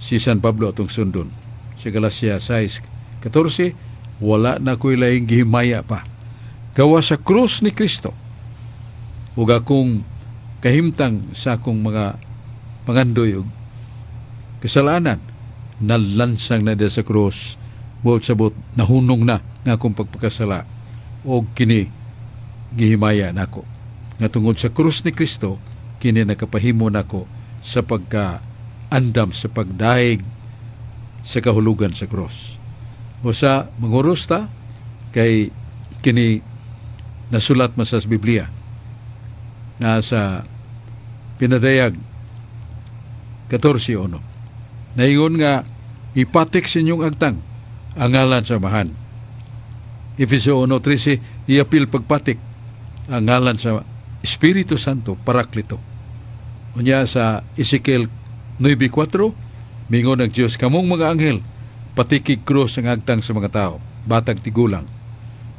si San Pablo atong sundon sa Galacia 6:14, "Wala na ko'y laing gihimaya pa gawa sa krus ni Kristo ug akong kahimtang sa akong mga pangandoy ug kasalanan nalansang na diya sa krus. Buot sabot nahunong na nga akong pagpakasala, og kini gihimaya nako nga tungod sa krus ni Kristo kini nakapahimo nako sa pagka andam sa pagdaig sa kahulugan sa krus." O sa manguros ta kay kini nasulat man sa Biblia na sa Pinadayag 14:1. Naingon nga ipatik sa inyong agtang ang ngalan sa Amahan. Efeso 1:13, iapil pagpatik ang ngalan sa Espiritu Santo, Paraklito. Unya sa Ezekiel 9:4, mingon ang Diyos, "Kamong mga anghel, patikig krus ang agtang sa mga tao, batag tigulang.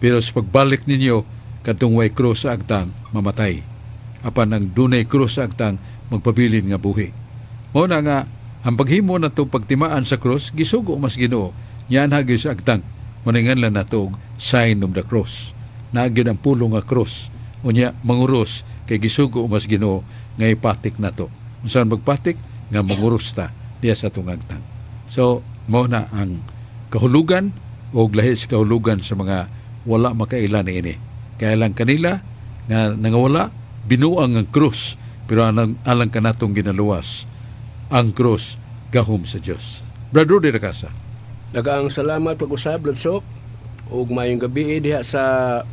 Pero sa pagbalik ninyo, kadtong way krus sa agtang, mamatay. Apan ang dunay krus sa agtang, magpabilin nga buhi." Mao na nga, ang paghimo nato pagtimaan sa krus, gisugo mas Ginoo. Yan hagyo sa agtang. Muningan lang nato og sign of the cross. Naa gyud ang pulong nga cross. Unya, manguros, kay gisugo mas Ginoo nga ipatik nato. Unsa magpatik? Nga manguros ta diya sa atong agtang. So, mao na ang kahulugan o lahi sa kahulugan sa mga wala makaila niini. Kaya lang kanila nga nangawala, binuang ang krus, pero alang kanatong ginaluwas, ang krus gahom sa Dios. Brother Rudy Rakasa. Daghang salamat pag-usab, Ladsok, ug maayong gabi diha sa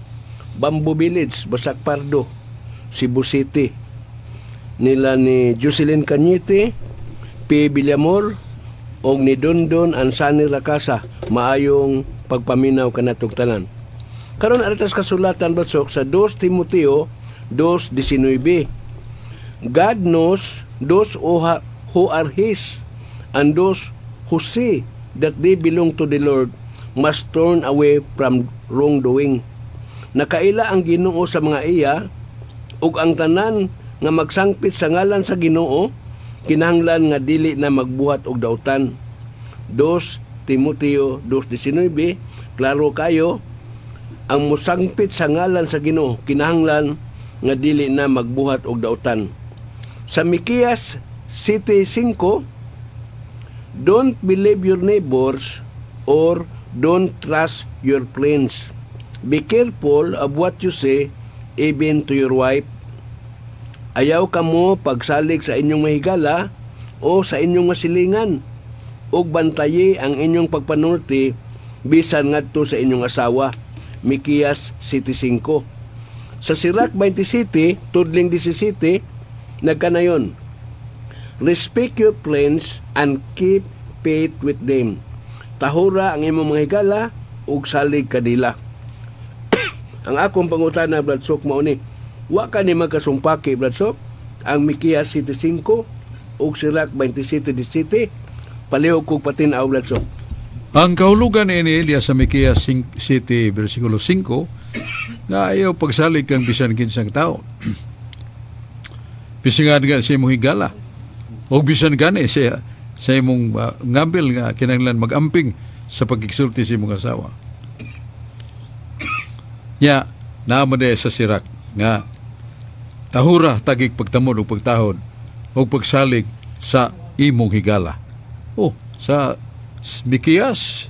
Bamboo Village, Basak Pardo, Cebu City. Nila ni Jocelyn Cañete, P. Villamor ug ni Dondon Ansani Rakasa, maayong pagpaminaw kanatong tanan. Karon aritas kasulatan, Badsok, sa 2 Timoteo 2:19. "God knows those who are His, and those who say that they belong to the Lord must turn away from wrongdoing." Nakaila ang Ginoo sa mga iya, ug ang tanan nga magsangpit sa ngalan sa Ginoo kinahanglan nga dili na magbuhat og dautan. 2 Timoteo 2:19, klaro kayo, ang musangpit sa ngalan sa Ginoo kinahanglan nga dili na magbuhat og dautan. Sa Miqueas 7:5, "Don't believe your neighbors or don't trust your friends. Be careful of what you say, even to your wife." Ayaw kamo pagsalig sa inyong mahigala o sa inyong masilingan, ug bantayi ang inyong pagpanulti bisan ngadto sa inyong asawa. Miqueas 7:5. Sa Sirach 27, tudling 17, nagkanayon, "Respect your friends and keep faith with them." Tahura ang imong mga higala ug salig kanila. Ang akong pangutana, Brad Sok, mao ni, wa ka ni magkasumpaki, Brad Sok, ang Miqueas 7:5 ug Sirach 27:17? Palihog kog patin-aw, Brad Sok. Ang kahulugan ini diya sa Miqueas 7 versikulo 5 nga ayaw pagsalig kang bisan kinsang tao. Bisan nga sa imong higala o bisan gani siya sa imong ngabil nga kinahanglan magamping sa pagkiksulti sa imong asawa. Nya, naa man diay sa Sirak nga tahura tagig pagtamod o pagtahod o pagsalig sa imong higala. Oh, sa Miqueas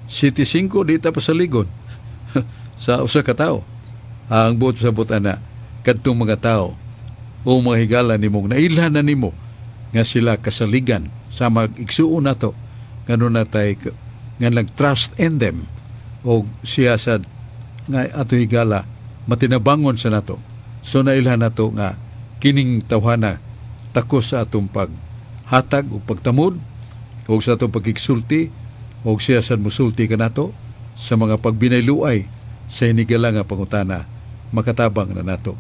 7:5, di ta pasaligon sa usa ka tawo. Ang buot sa ana kadtong mga tao o mga higala nimong nailhan na nimo nga sila kasaligan sa mag-igsuon nato ngano natay nga nag-trust in them o siya sad nga ato higala matinabangon sa nato. So nailhan nato nga kining tawhana takos sa atong paghatag o pagtamod o sa atong pagkiksulti o siya sad musulti kanato sa mga pagbinayluay sa hinigala nga pangutana, makatabang na nato.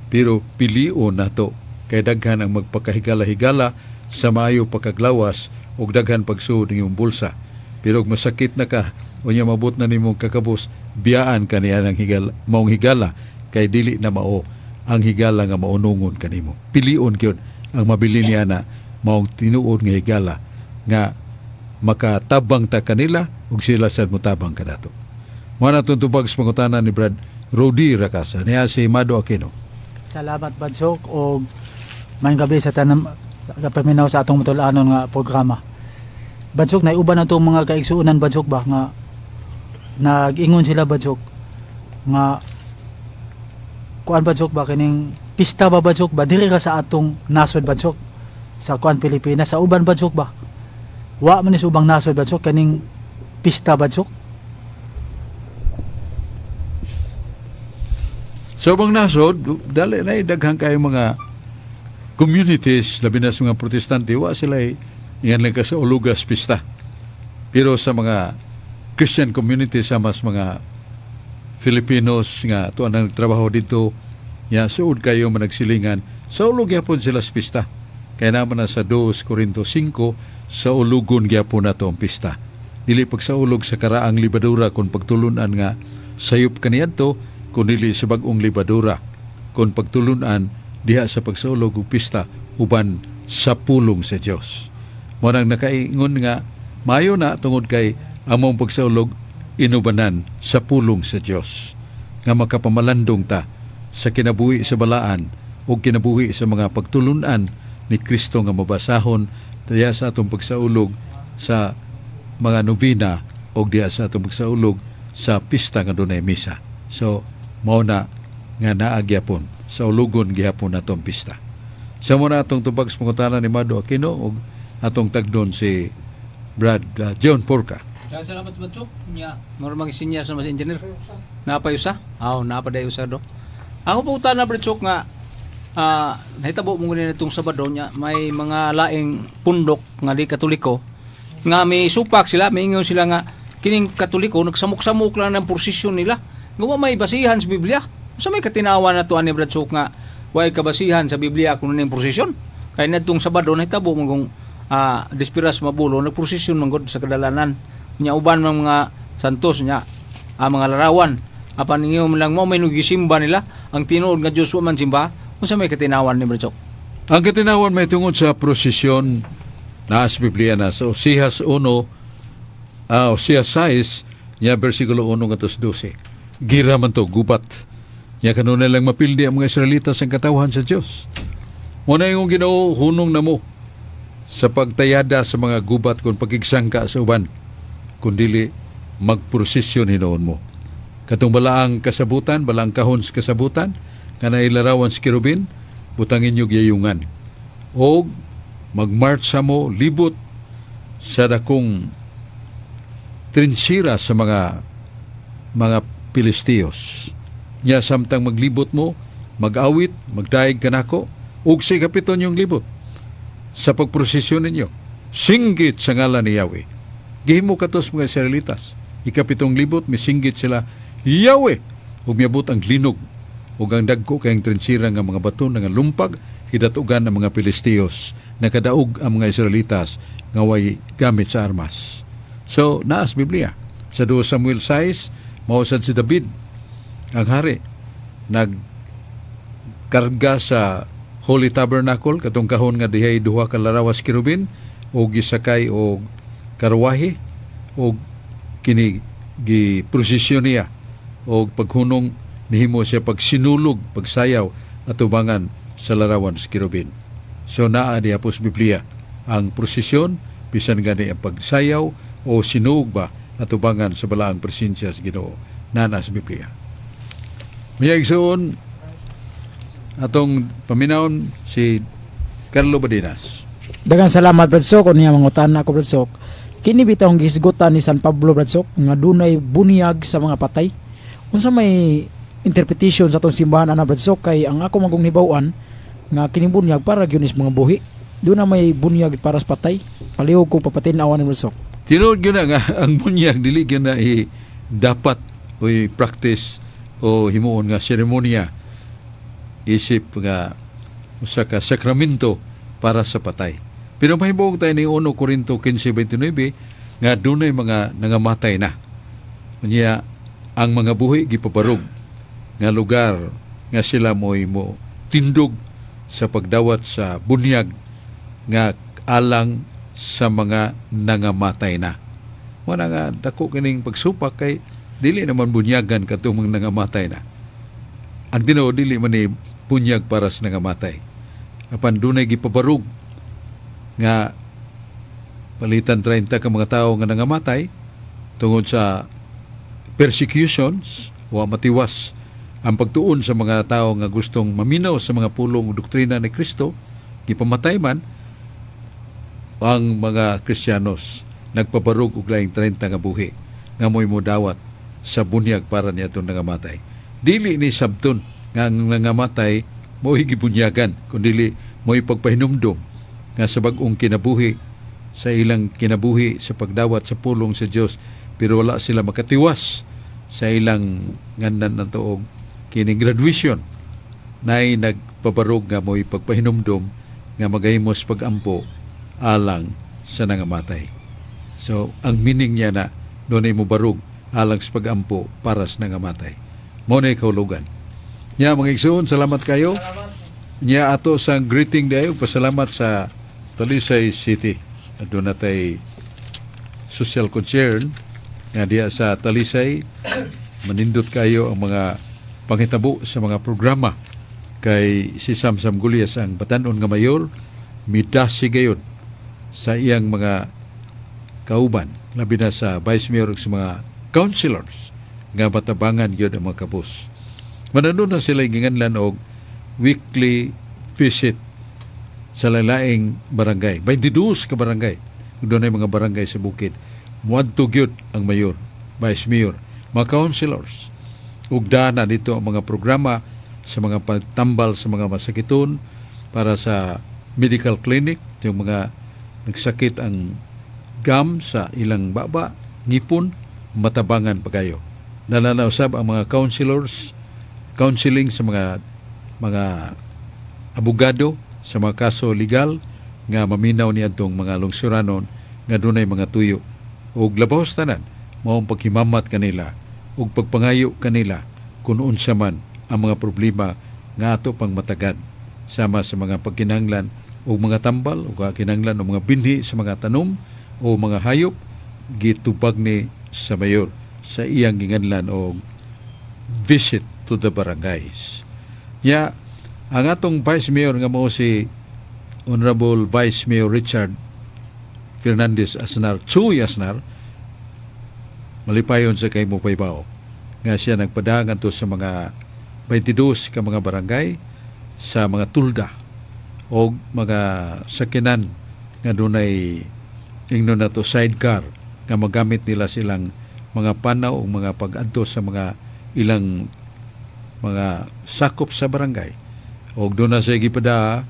Pero pilion nato kay daghan ang magpakahigala-higala sa maayo pagkaglawas ug daghan pagsuod ng imong bulsa. Pero og masakit na ka unya mabot na nimong kakabos, biyaan ka niya ng higala, maong higala kay dili na mao ang higala nga maunungon kanimo. Pilion gyud ang mabili niya na maong tinuod nga higala nga makatabang ta kanila ug sila sad motabang kanato. Mao na itong tubag sa pangutana ni Brad Rody Rakasa. Niya si Mado Aquino. Salamat, Badsok, og maayong gabi sa tanang kapaminaw sa atong matulanon nga programa. Badsok, naiuban na itong mga kaigsuonan, Badsok, ba nga nag-ingon sila, Badsok, nga kuan, Badsok, ba kining pista ba, Badsok, ba diri ra sa atong nasod, Badsok, sa kuan Pilipinas. Sa uban, Badsok, ba wa man ni sa ubang nasod, Badsok, kaning pista, Badsok? Sa ubang nasod, dali na daghan kayo mga communities, labi na sa mga Protestante, wa sila yan lang ka sa ulugas pista. Pero sa mga Christian community, sa mas mga Filipinos nga tuan ang nagtrabaho dito, ya suod kayo managsilingan, sa ulog gyapon sila sa pista. Kaya naman na sa 2 Corinto 5, sa ulugon gyapon nato ang pista. Dili pagsaulog sa karaang libadura kung pagtulunan nga sayop kaniadto, kun dili sa bag-ong libadura kung pagtulunan diha sa pagsaulog og pista uban sa pulong sa Dios. Mao nang nakaingon nga maayo na tungod kay among pagsaulog inubanan sa pulong sa Dios nga makapamalandong ta sa kinabuhi sa balaan o kinabuhi sa mga pagtulunan ni Kristo nga mabasahon diha sa atong pagsaulog sa mga novena o diha sa atong pagsaulog sa pista nga dunay misa. So mao na nga naa gyapon sa ulugon gihapon atong pista. Sa mo na atong tubag sa pangutana ni Mado Aquino ug atong tagdon si Brad John Porca. Salamat, Batsok. Nya, normal sinyas naman sa engineer. Napay usa? Aw, napaday usa do. Ako po na, Batsok, nga nahitabo mo ganun itong Sabado niya, may mga laing pundok nga di Katoliko nga may supak sila, may ingon sila nga kining Katoliko nagsamok-samok lang ng prosesyon nila. Nga wa may basihan sa Biblia. Sa may katinawan na to ani, Brad Sok, nga way kabasihan sa Biblia kung ano yung prosesyon. Kaya nadtong Sabado nahitabo mo kung Despiras Mabulo nagprosesyon man gud sa kadalanan. Nya uban mga mga santos nya ang mga larawan. Apan ingon lang mo may nugisimba nila ang tinuod nga Dios wa man simba. Unsa may katinawan ni Brad Sok? Ang katinawan may tungod sa prosesyon na sa Biblia na sa Osihas 1, Osihas 6, nya versikulo 1 ngadto sa 12. Gira man to, gubat. Nya kanunay lang mapildi ang mga Israelita sa katawhan sa Dios. Muna yung Ginoo, hunong na mo sa pagtayada sa mga gubat kung pakigsangka sa uban, kundili magprosesyon hinuon mo. Katong balaang kasabutan, balaang kahon sa kasabutan, nga nailarawan sa kerubin, butangin niyo giyayungan. Og magmarch sa mo libot sa dakong trinsira sa mga Pilisteos. Nya samtang maglibot mo, mag-awit, magdaig kanako, ug sa ikapiton yung libot sa pagprosesyon ninyo. Singgit sa ngalan ni Yahweh. Gihimo katos mga Israelitas. Ikapitong libot, misinggit sila, "Yahweh!" Ug miabot ang linog ug ang dagko kayong trinsira nga mga bato nga lumpag, hidatugan ang mga Pilisteos. Nakadaog ang mga Israelitas nga way gamit sa armas. So, naas Biblia. Sa 2 Samuel 6, mausad si David, ang hari, nagkarga sa Holy Tabernacle, katong kahon nga dihay duha ka larawas kerubin og gisakay og karwahe og kini gi prosesyon niya og paghunong nihimo siya pagsinulog, pagsayaw atubangan sa larawan sa kerubin. So naa diha po sa Biblia ang prosesyon, bisan gani ang pagsayaw o sinuog ba atubangan sa balaang presensya sa Ginoo. Naa sa Biblia. Mga igsoon, atong paminawon si Carlo Badinas. Daghang salamat, Brad Sok. Unya mangutana ako, Brad Sok. Kini bitawng gihisgutan ni San Pablo, Brad Sok, nga dunay bunyag sa mga patay. Unsa may interpretation sa atong simbahan ana, Brad Sok, kay ang ako magong hibaw-an nga kining bunyag para gyud is mga buhi? Duna may bunyag para sa patay? Palihog ko papatin-awan ni Brad Sok. Tinuod gyud na nga ang bunyag dili gyud na i dapat o i-practice o himuon nga seremonya isip nga usa ka sakramento para sa patay. Pero mahibong tayo ni 1 Korinto 15:29 nga dunay mga nangamatay na. Unya ang mga buhi gipabarog nga lugar nga sila mo'y mo tindog sa pagdawat sa bunyag nga alang sa mga nangamatay na. Wala nga dako kining pagsupak kay dili naman bunyagan katong mga nangamatay na. Ang tinuod, dili man ni bunyag para sa nangamatay. Apan dunay gipabarog nga palitan 30 ka mga tawo nga nangamatay tungod sa persecutions, wa matiwas ang pagtuon sa mga tao nga gustong maminaw sa mga pulong o doktrina ni Kristo, gipamatay man ang mga Kristiyanos, nagpabarog og laing 30 nga buhi nga mo'y modawat sa bunyag para niadtong nangamatay. Dili ni sabton nga ang nangamatay mo'y gibunyagan, kundi mo'y pagpahinumdum nga sa bag-ong kinabuhi, sa ilang kinabuhi sa pagdawat sa pulong sa Dios, pero wala sila makatiwas sa ilang nganlan ng tuog kini graduation, nay nagpabarog nga mo'y pagpahinumdum nga magahimos pagampo alang sa nangamatay. So, ang meaning niya na doon ay mobarog alang sa pagampo para sa nangamatay. Mao na kahulugan. Nya mga igsoon, salamat kayo. Nya ato sa greeting dayo, pasalamat sa Talisay City. Doon natay social concern nga diya sa Talisay manindot kayo ang mga panghitabo sa mga programa kay si Samsam Gulias, ang batanon nga mayor, midasi gayon sa iyang mga kauban, labi na sa vice mayor ug sa mga councilors nga matabangan gyud ang mga kabus. Manano na sila ginganlan og weekly visit sa lalaing barangay. 22 ka barangay. Doon ay mga barangay sa bukid. Muadto gyud ang mayor, vice mayor, mga councilors. Ug dana dito ang mga programa sa mga pagtambal sa mga masakiton para sa medical clinic, yung mga nagsakit ang gum sa ilang baba, ngipon, matabangan pa kayo. Dala na usab ang mga councilors, counseling sa mga abogado sa mga kaso legal nga maminaw niadtong mga lungsuranon nga dunay mga tuyo. Ug labaw sa tanan, mao ang paghimamat kanila ug pagpangayo kanila kung unsa man ang mga problema nga ato pang matagad sama sa mga pagkinahanglan o mga tambal o kinahanglan o mga binhi sa mga tanom o mga hayop, gitubag ni sa mayor sa iyang ginganlan og visit to the barangays. Ya, ang atong Vice Mayor nga mao si Honorable Vice Mayor Richard Fernandez Asnar, Chuy Asnar, malipayon sa kay mo pahibaw nga siya nagpadang adto sa mga 22 ka mga barangay sa mga tulda o mga sakinan nga dunay, ingnon nato, sidecar nga magamit nila silang mga panaw o mga pag-adto sa mga ilang mga sakop sa barangay. Og doon na sa gipada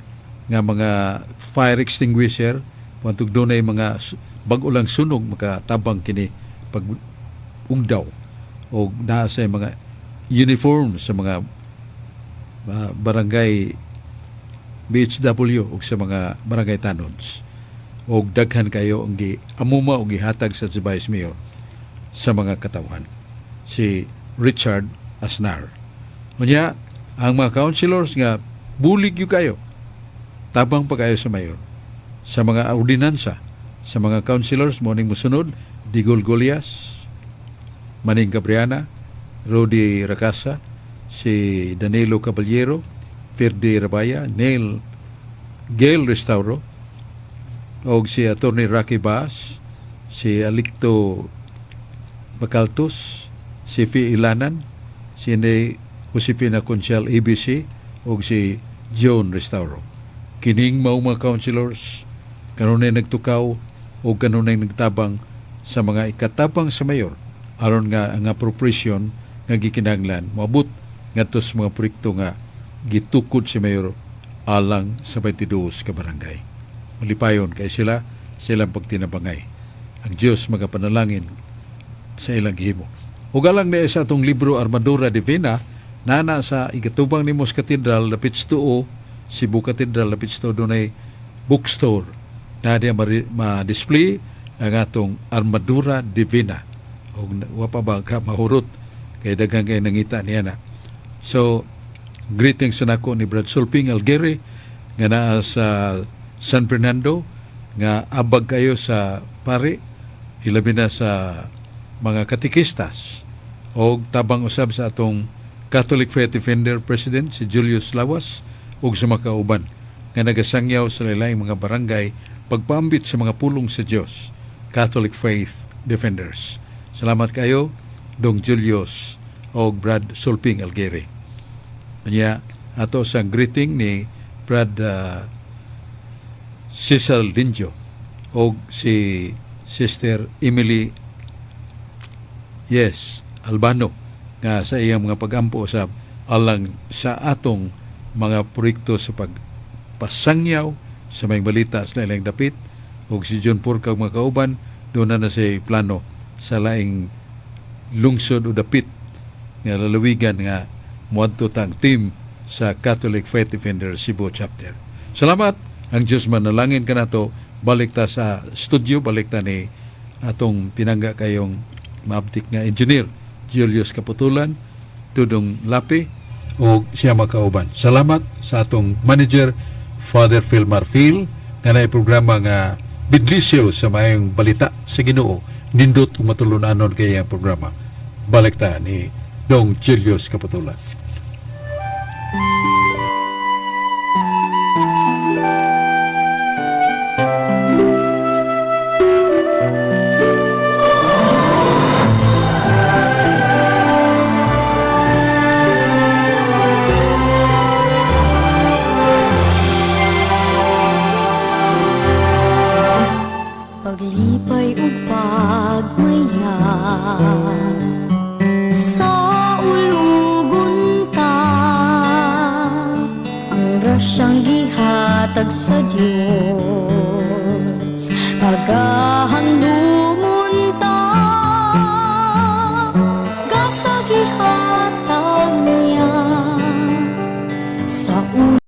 nga mga fire extinguisher, pantug dunay mga bag-o lang sunog, makatabang kini pag ugdaw, og naa sa mga uniform sa mga barangay BHW ug sa mga barangay tanods, og daghan kayo ang gi amuma og gihatag sa Vice Mayor sa mga katawhan, si Richard Asnar. Unya, ang mga councilors nga bulig gyud kayo, tabang pa kayo sa mayor sa mga ordinansa. Sa mga councilors mo ning mosunod: Digol Golias, Maning Cabriana, Rudy Racasa, si Danilo Caballero, Ferdi Rabaya, Neil Gail Restauro, og si Attorney Rocky Baas, si Alicto Bacaltos, si Fi Ilanan, si Ne Josefina Conchal ABC, og si John Restauro. Kining mao mga councilors kanunay nagtukaw o kanunay nagtabang sa mga ikatabang sa mayor aron nga ang appropriation nga gikinahanglan moabot ngadto sa mga proyekto nga gitukod si mayor alang sa 22 ka barangay. Malipayon kay sila sa ilang pagtinabangay. Ang Diyos magapanalangin sa ilang gihimo. Ug alang ni sa atong libro Armadura Divina, nana sa igatubang nimo sa Cathedral, lapit sa tuo, Cebu Cathedral, lapit sa tuo, dunay bookstore na diya ma-display ang atong Armadura Divina. Og wa pa ba ka mahurot kay daghang kay nangita niya na. So, greetings sa nako ni Brad Sulping Algeri nga naa sa San Fernando, nga abag kayo sa pari, ilabi na sa mga katikistas, og tabang usab sa atong Catholic Faith Defender President, si Julius Lawas, ug sa mga kauban nga nagasangyaw sa laing mga barangay pagpaambit sa mga pulong sa Dios, Catholic Faith Defenders. Salamat kayo, Dong Julius og Brad Sulping Algeri. Anya ato sa greeting ni Brad Cesar Linjo og si Sister Emily, yes, Albano, nga sa iyang mga pagampo sa alang sa atong mga proyekto sa pagpasangyaw sa may balita sa laing dapit, og si John Porca ug mga kauban doon na na si plano sa laing lungsod o dapit nga lalawigan nga muadto tang team sa Catholic Faith Defender Cebu Chapter. Salamat. Ang Diyos manalangin kanato. Balik ta sa studio, balik ta ni atong pinangga kayong maabtik nga engineer Julius Kaputulan, Dudong Lapi, o siya makauban. Salamat sa atong manager Father Phil Marfil nga naay programa nga bidlisyo sa maayong balita sa Ginoo. Nindot ug matulunanon kay ang programa. Balik ta ni Dong Julius Kaputulan. Paglipay ug pagmaya sa ulugunta, ang grasyang gihatag sa Dios pagahandom.